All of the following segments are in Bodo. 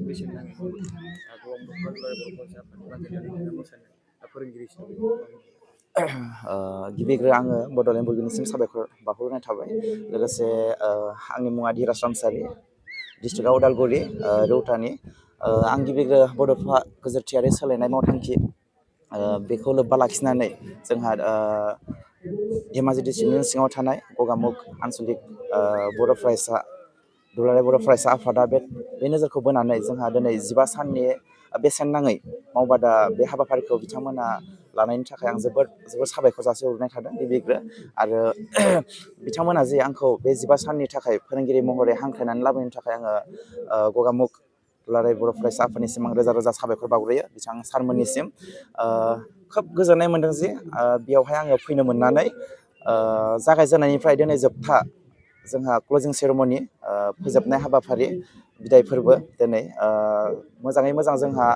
बेसेन नाङै गोबां फरायसाफोर मोसानाय फोरोंगिरि हिसाबै गिबिग्रो आङो बड'लेण्ड बुब्लिनिसिम साबायखर बावहरनाय थाबाय लोगोसे आंनि मुङा धीराज रामसारि डिस्ट्रिक्टआ उदालगुरि रौतानि आं गिबिग्रो बड'फा गोजोरथियारि सोलायनाय मावथांखि बेखौ लोब्बा लाखिनानै जोंहा धेमाजि डिस्ट्रिक्टनि सिङाव थानाय गगामुग आनसलिक बर' फरायसा दुलाराय बर' फरायसा आफादा बे नोजोरखौ बोनानै जोंहा दिनै 15 साननि बेसेन नाङै मावबादा बे हाबाफारिखौ बिथांमोना लानायनि थाखाय आं जोबोद साबायखर जासिहरनाय थादों गिबिग्रो आरो बिथांमोना जे आंखौ बे 15 साननि थाखाय फोरोंगिरि महरै हांख्रायनानै लाबोनायनि थाखाय आङो गगामुग दुलाराय बर' फरायसा आफादनिसिम आं रोजा रोजा साबायखर बावग्रोयो बिथां सारमोननिसिम खोब गोजोननाय मोनदों जे बेयावहाय आङो फैनो मोननानै जागायजेननायनिफ्राय दिनै जोबथा जोंहा क्लजिं सेरेमनि फोजोबनाय हाबाफारि बिदाय फोरबो दिनै मोजाङै मोजां जोंहा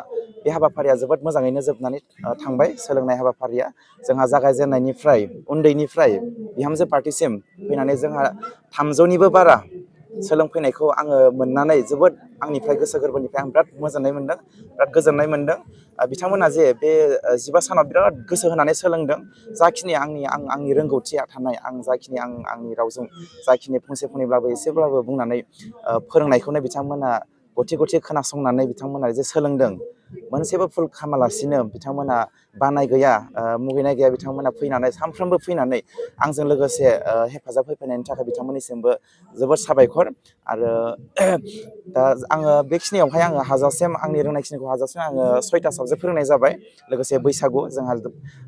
बे हाबाफारिया जोबोद मोजाङैनो जोबनानै थांबाय सोलोंनाय हाबाफारिया जोंहा जागायजेननायनिफ्राय उन्दैनिफ्राय बिहामजो पार्टिसिम फैनानै जोंहा 300निबो बारा सोलोंफैनायखौ आङो मोननानै जोबोद आंनिफ्राय गोसो गोरबोनिफ्राय आं बिराद मोजांनाय मोनदों बिराद गोजोननाय मोनदों बिथांमोना जे बे 15 सानाव बिराद गोसो होनानै सोलोंदों जाखिनि आंनि रोंगौथिया थानाय आं जाखिनि आंनि रावजों जाखिनि फंसे फंनैब्लाबो एसेब्लाबो बुंनानै फोरोंनायखौनो बिथांमोना गथि गथि खोनासंनानै बिथांमोना जे सोलोंदों मोनसेबो भुल खालामालासिनो बिथांमोना बानाय गैया मुगैनाय गैया बिथांमोना फैनानै सानफ्रोमबो फैनानै आंजों लोगोसे हेफाजाब होफैनायनि थाखाय बिथांमोननिसिमबो जोबोद साबायखर आरो दा आङो बेखिनियावहाय आङो हाजासिम आंनि रोंनायखिनिखौ हाजासिम आङो 6टा साबजेक्ट फोरोंनाय जाबाय लोगोसे बैसागु जोंहा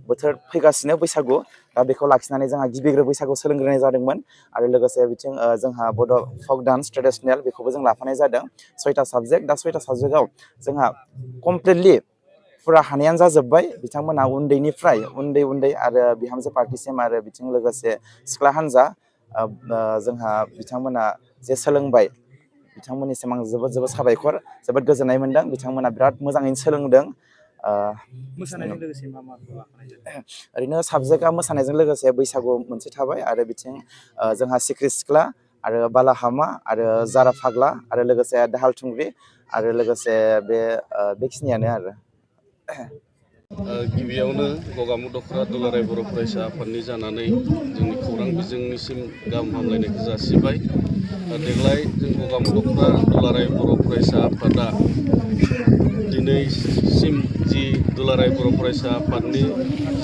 बोथोर फैगासिनो बैसागु दा बेखौ लाखिनानै जोंहा गिबिग्रो बैसागु सोलोंग्रोनाय जादोंमोन आरो लोगोसे बिथिं जोंहा बड' फक डान्स ट्रेडिसनेल बेखौबो जों लाफानाय जादों 6टा साबजेक्ट दा 6टा साबजेक्टआव जोंहा कमप्लिटलि फुरा हानायानो जाजोब्बाय बिथांमोना उन्दैनिफ्राय उन्दै आरो बिहामजो पार्टिसिम आरो बिथिं लोगोसे सिख्ला हान्जा जोंहा बिथांमोना जे सोलोंबाय बिथांमोननिसिम आं जोबोद साबायखर जोबोद गोजोननाय मोनदों बिथांमोना बिराद मोजाङैनो सोलोंदों मोसानायजों लोगोसे मा मा लाफानाय जादों ओरैनो साबजेक्टआ मोसानायजों लोगोसे बैसागु मोनसे थाबाय आरो बिथिं जोंहा सिख्रि सिख्ला आरो बालाहामा आरो जारा फाग्ला आरो लोगोसे दाहाल थुंग्रि आरो लोगोसे बेखिनियानो आरो गिबियावनो गगामुग दख'रा दुलाराय बर' फरायसा आफादनि जानानै जोंनि खौरां बिजोंनिसिम गाहाम हामलायनायखौ जासिबाय देग्लाय जों गगामुग दख'रा दुलाराय बर' फरायसा आफादा दिनैसिम जि दुलाराय बर' फरायसा आफादनि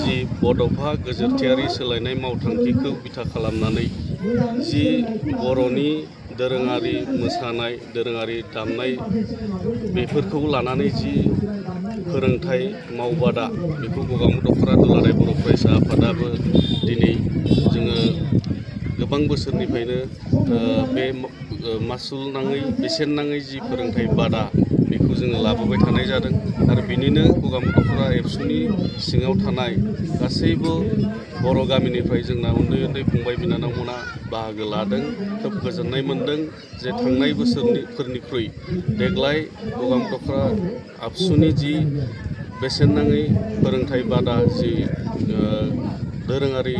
जि बड'फा गोजोरथियारि सोलायनाय मावथांखिखौ बिथा खालामनानै जि बर'नि दोरोङारि मोसानाय दोरोङारि दामनाय बेफोरखौ लानानै जि फोरोंथाइ मावबादा बेखौ गगामुग दख'रा दुलाराय बर' फरायसा आफादाबो दिनै जोङो गोबां बोसोरनिफ्रायनो बे मासुल नाङै बेसेन नाङै जि फोरोंथाइ बादा बेखौ जोङो लाबोबाय थानाय जादों आरो बिनिनो गगामुग दख'रा एबसुनि सिङाव थानाय गासैबो बर' गामिनिफ्राय जोंना उन्दै फंबाय बिनानावमोना बाहागो लादों खोब गोजोननाय मोनदों जे थांनाय बोसोरफोरनिख्रुइ देग्लाय गगामुग दख'रा आबसुनि जि बेसेन नाङै फोरोंथाइ बादा जि दोरोङारि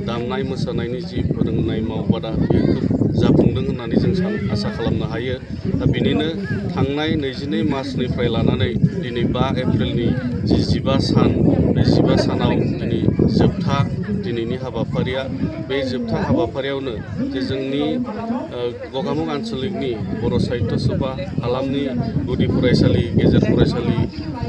दामनाय मोसानायनि जि फोरोंनाय मावबादा बेयो खोब जाफुंदों होननानै जों आसा खालामनो हायो दा बिनिनो थांनाय 22 मार्चनिफ्राय लानानै दिनै 5 एप्रिलनि जि 15 सान बे 15 सानाव दिनै जोबथा दिनैनि हाबाफारिया बे जोबथा हाबाफारियावनो जे जोंनि गगामुग आनसलिकनि बर' साहित्य सभा हालामनि गुदि फरायसालि गेजेर फरायसालि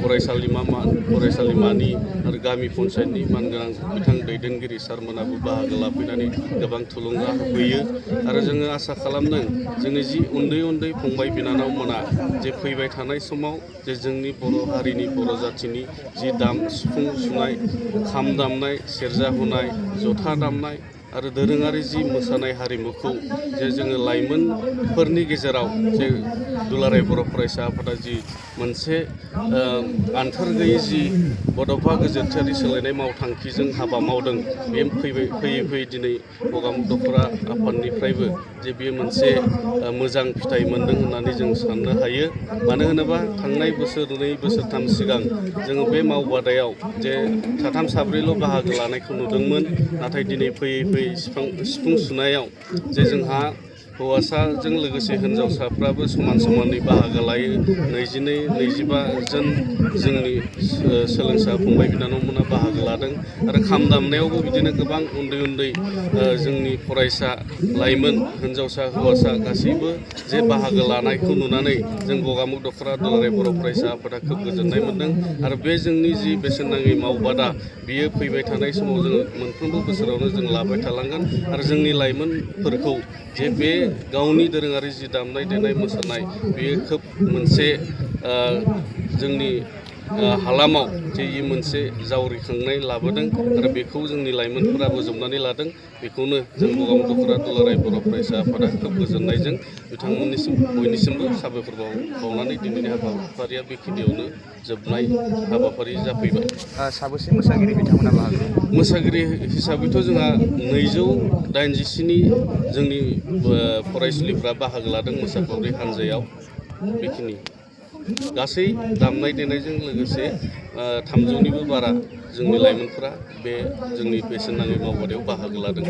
फरायसालिमानि आरो गामि पन्सायतनि मानगोनां बिथां दैदेनगिरि सारमोनाबो बाहागो लाफैनानै गोबां थुलुंगा होफैयो आरो जोङो आसा खालामदों जोंनि जि उन्दै फंबाय बिनानावमोना जे फैबाय थानाय समाव जे जोंनि बर' हारिनि बर' जाथिनि जि सिफुं सुनाय खाम दामनाय सेरजा हुनाय जथा दामनाय आरो दोरोङारि जि मोसानाय हारिमुखौ जे जोङो लाइमोनफोरनि गेजेराव जे दुलाराय बर' फरायसा आफादा जि मोनसे आन्थोर गैयै जि बड'फा गोजोरथियारि सोलायनाय मावथांखिजों हाबा मावदों बे फैयै दिनै गगामुग दख'रा आफादनिफ्रायबो जे बेयो मोनसे मोजां फिथाइ मोनदों होननानै जों साननो हायो मानो होनोबा थांनाय बोसोरनै बोसोरथाम सिगां जोङो बे मावबादायाव जे साथाम साब्रैल' बाहागो लानायखौ नुदोंमोन नाथाय दिनै फैयै सिफुं सुनायाव जे जोंहा हौवासाजों लोगोसे हिन्जावसाफ्राबो समान समानै बाहागो लायो। 22-25 जन जोंनि सोलोंसा फंबाय बिनानावमोना बाहागो लादों आरो खाम दामनायावबो बिदिनो गोबां उन्दै जोंनि फरायसा लाइमोन हिन्जावसा हौवासा गासैबो जे बाहागो लानायखौ नुनानै जों गगामुग दख'रा दुलाराय बर' फरायसा आफादा खोब गोजोननाय मोन्दों आरो बे जोंनि जि बेसेन नाङै मावबादा बियो फैबाय थानाय समाव जों मोनफ्रोमबो बोसोरावनो जों लाबाय थालांगोन आरो जोंनि लाइमोनफोरखौ जे बे गावनि दोरोङारि जि दामनाय देनाय मोसानाय बेयो खोब मोनसे जोंनि हालामाव जे मोनसे जावरिखांनाय लाबोदों आरो बेखौ जोंनि लाइमोनफोरा बोजबनानै लादों। बेखौनो जों गगामुग दख'रा दुलाराय बर' फरायसा आफादा खोब गोजोननायजों बिथांमोननिसिम बयनिसिमबो साबायखर बावनानै दिनैनि हाबाफारिया बेखिनियावनो जोबनाय हाबाफारि जाफैबाय। साबेसे मोसागिरि बिथांमोना बाहागो? मोसागिरि हिसाबैथ' जोंहा 287 जोंनि फरायसुलिफ्रा बाहागो लादों मोसाखावरि हान्जायाव। बेखिनि गासै दामनाय देनायजों लोगोसे 300निबो बारा जोंनि लाइमोनफोरा बे जोंनि बेसेन नाङै मावबादायाव बाहागो लादों।